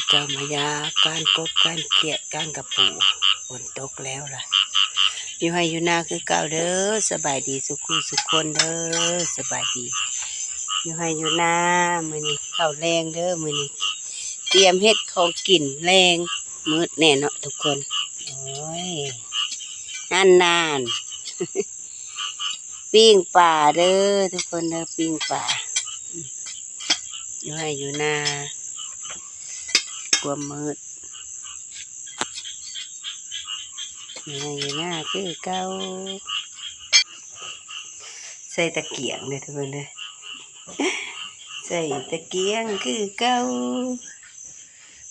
ເຈົ້າມາຢາມການກົບການຂຽດການກະປູ ຝົນຕົກແລ້ວລະ ຢູ່ໄຮ່ຢູ່ນາຄືເກົ່າເດີ. ສະບາຍດີສູ່ຄູ່ສູ່ຄົນເດີ ສະບາຍດີ ຢູ່ໄຮ່ຢູ່ນາ. ມື້ນີ້ເຂົ້າແລງເດີ ມື້ນີ້ຕຽມເຮັດຂອງກິນແລງ ມືດແນ່ເນາະທຸກຄົນ. ໂອ້ຍ ຫັ້ນນານ ປີ້ງປາເດີທຸກຄົນເດີ ປີ້ງປາ ຢູ່ໄຮ່ຢູ່ນາ ຄວາມມືດ ຢູ່ໄຮ່ຢູ່ນາຄືເກົ່າ. ໃສ່ຕະກຽງເດີທຸກຄົນເດີ ໃສ່ຕະກຽງຄືເກົ່າ.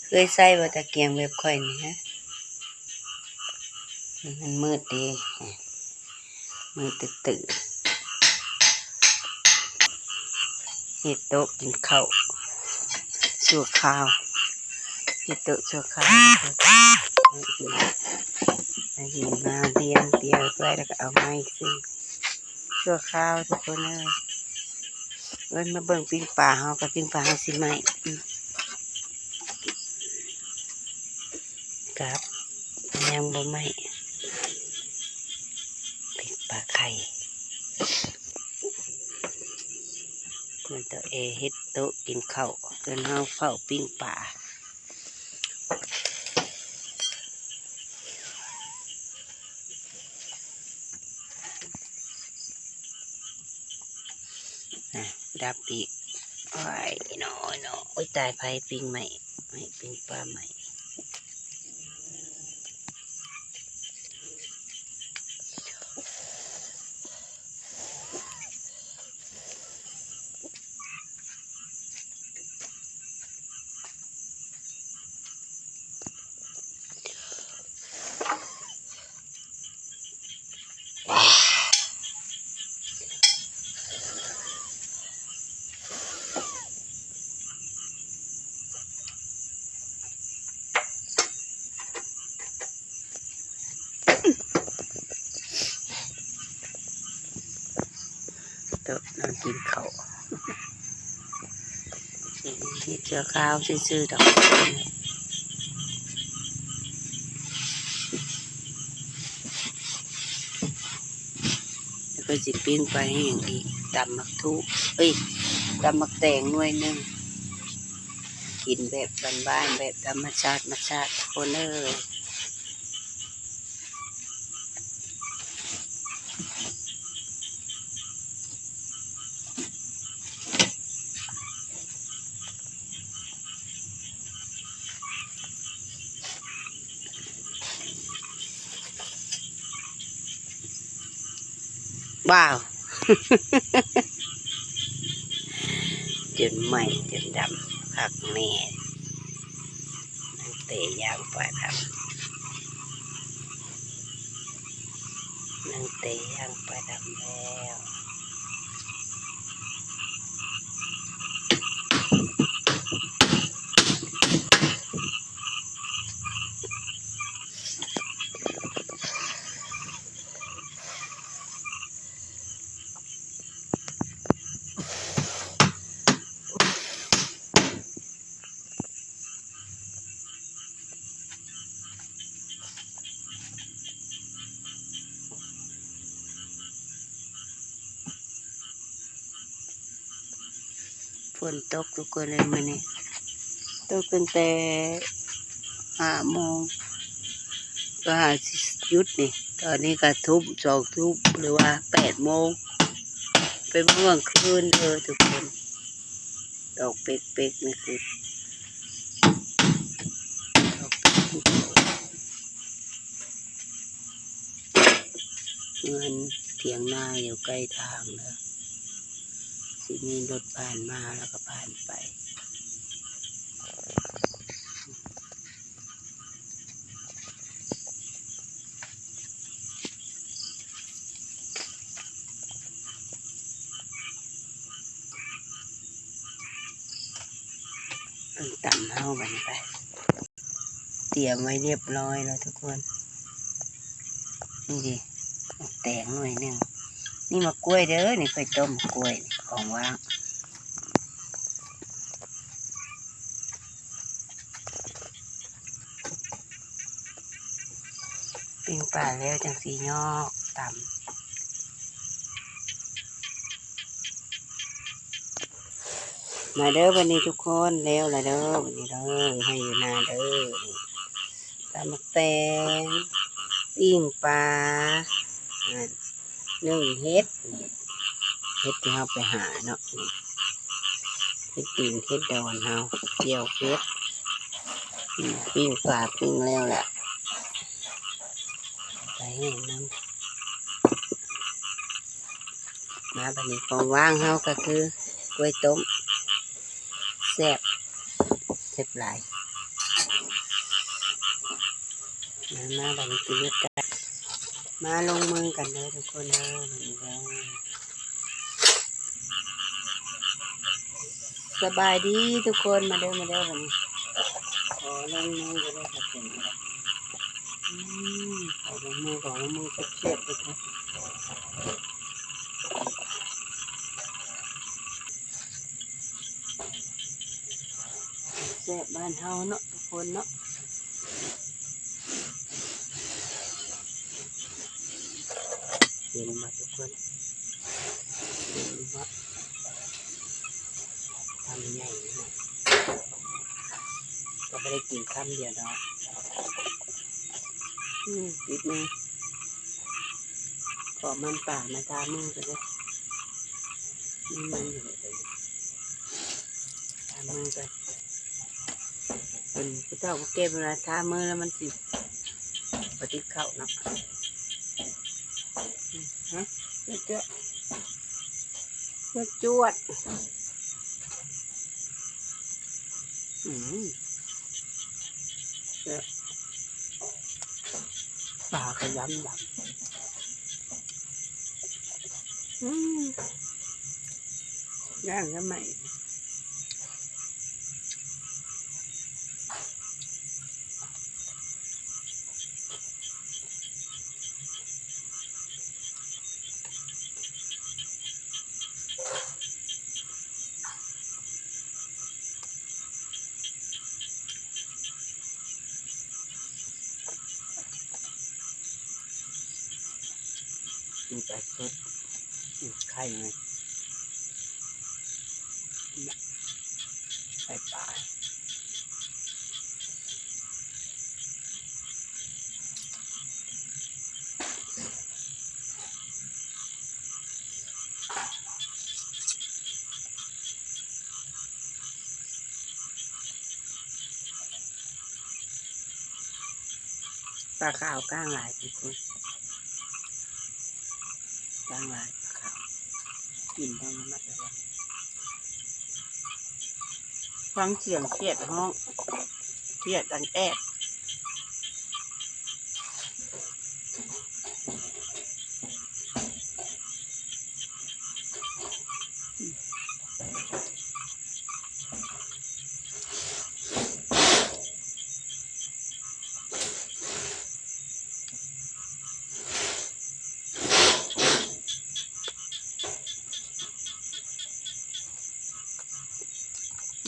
ເຄີຍໃສ່ບໍ່ຕະກຽງແບບຂ້ອຍນີ້ຮະ? ມັນມືດເດ້ ມືດຕຶບໆ. ເຮັດໂຕະກິນເຂົ້າຊົ່ວຄາວ ເຮັດໂຕະຊົ່ວຄາວ. ມາດຽງ ຕຽງໄວ້ ແລ້ວກໍເອົາໄມ້ຂຶ້ນ ຊົ່ວຄາວທຸກຄົນເອີຍ. ເອີ້ນມາເບິ່ງປີ້ງປາເຮົາ ກັບປີ້ງປາເຮົາຊິໄໝ້ ອືມ ກັບ ຍັງບໍ່ໄໝ້ ປີ້ງປາໄຂ່. ເພິ່ນໂຕເອເຮັດໂຕະກິນເຂົ້າ ເອີ້ນເຮົາເຝົ້າປີ້ງປາ. ອ່ະ ດັບອີກ ໂອ້ຍ ນ້ອຍເນາະ. ໂອ້ຍ ຕາຍ ໄຟປີ້ງໄໝ້ ໄໝ້ ປີ້ງປາໄໝ້. ໂຕະນັ່ງກິນເຂົ້າ ເຮັດຊົ່ວຄາວຊື່ໆດອກ. ແລ້ວກໍຊິປີ້ງປາແຫ້ງອີກ ຕຳໝາກທຸ ເອີຍ ຕຳໝາກແຕງໜ່ວຍໜຶ່ງ ກິນແບບບ້ານໆ ແບບທຳມະຊາດ ມະຊາດ ທຸກຄົນເອີຍ. ວ້າວ ຈົນໄໝ້ຈົນດຳຄັກແນ່ ນັ່ງເຕະຢ່າງປາດຳ ນັ່ງເຕະຢ່າງປາດຳແລ້ວ. ຝົນຕົກທຸກຄົນເອີຍ ມື້ນີ້ຕົກຕັ້ງແຕ່ຫ້າໂມງ ກໍຫາຊິຢຸດນີ້ ຕອນນີ້ກໍທຸ່ມ ສອງທຸ່ມ ຫຼືວ່າແປດໂມງ ເປັນມື້ກາງຄືນເດີທຸກຄົນ. ດອກເປັກໆ ນີ້ຄື ດອກເປັກ ເຮືອນຖຽງນາຢູ່ໃກ້ທາງເດີ ຊິມີລົດຜ່ານມາແລ້ວກໍຜ່ານໄປ. ເບິ່ງຕຳເຮົາບັດນີ້ໄປ ຕຽມໄວ້ຮຽບຮ້ອຍແລ້ວທຸກຄົນ. ນີ້ເດ ໝາກແຕງໜ່ວຍໜຶ່ງ ນີ້ໝາກກ້ວຍເດີ ນີ້ຂ້ອຍຕົ້ມກ້ວຍ ຂອງຫວານ. ປີ້ງປາແລ້ວຈັ່ງຊິຍອກຕຳ. ມາເດີບັດນີ້ທຸກຄົນ ແລ້ວລະເດີບັດນີ້ເດີ ໄຮ່ຢູ່ນາເດີ. ຕຳໝາກແຕງ ປີ້ງປາ ອາ ໜຶ້ງເຫັດ ເຫັດທີ່ເຮົາໄປຫາເນາະ ເຫັດດິນເຫັດດອນເຮົາ ຈຽວເຜັດ ປີ້ງປາປີ້ງແລ້ວແຫຼະ ໄປໃຫ້ນຳ. ມາບັດນີ້ຂອງຫວານເຮົາກໍຄືກ້ວຍຕົ້ມ ແຊບ ແຊບຫຼາຍ. ມາ ມາບັດນີ້ກິນນຳກັນ ມາລົງມືກັນເດີທຸກຄົນເດີ ບັດນີ້ເດີ. ສະບາຍດີທຸກຄົນ ມາເດີ ມາເດີບັດນີ້ ຂໍລົງມືກັນເດີທຸກຄົນເດີ. ອືມ ຂໍລົງມື ຂໍລົງມືແຊບໆເດີ. ແຊບບ້ານເຮົາເນາະທຸກຄົນເນາະ. ເຫັນບໍ່ທຸກຄົນ ເຫັນບໍ່ ຄຳໃຫຍ່ເນາະ ກໍບໍ່ໄດ້ກິນຄຳດຽວດອກ. ອືມ ຕິດມື ຂໍມັນປ່າມາທາມືກໍໄດ້ ມີມັນຢູ່ ທາມືກໍ ເພິ່ນຜູ້ເຖົ້າຜູ້ແກ່ເພິ່ນວ່າທາມືແລ້ວມັນຊິບໍ່ຕິດເຂົ້າເນາະ. ຮະ ຈວດ ຈວດ ຈວດ ອືມ ແຊບ ປາກໍດຳໆ. ອືມ ຍ່າງທຳໄມ ກິນໄກ່ສົດ ກິນໄຂ່ໄງ ໄຂ່ປາ. ປາຂາວກ້າງຫຼາຍທຸກຄົນ ກ້າງຫຼາຍປາຂາວ ກິນໄດ້ລະມັດລະວັງ. ຟັງສຽງຂຽດຮ້ອງ ຂຽດດັງແອດ.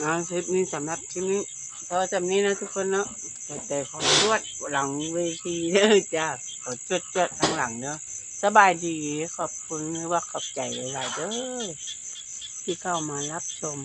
ເອົາ ຄລິບນີ້ ສຳລັບຄລິບນີ້ພໍສ່ຳນີ້ເນາະທຸກຄົນເນາະ. ແຕ່ຂໍຈວດຫຼັງເວທີເດີຈ້າ ຂໍຈວດໆທາງຫຼັງເດີ. ສະບາຍດີ ຂອບຄຸນ ຫຼືວ່າຂອບໃຈຫຼາຍໆເດີ ທີ່ເຂົ້າມາຮັບຊົມ.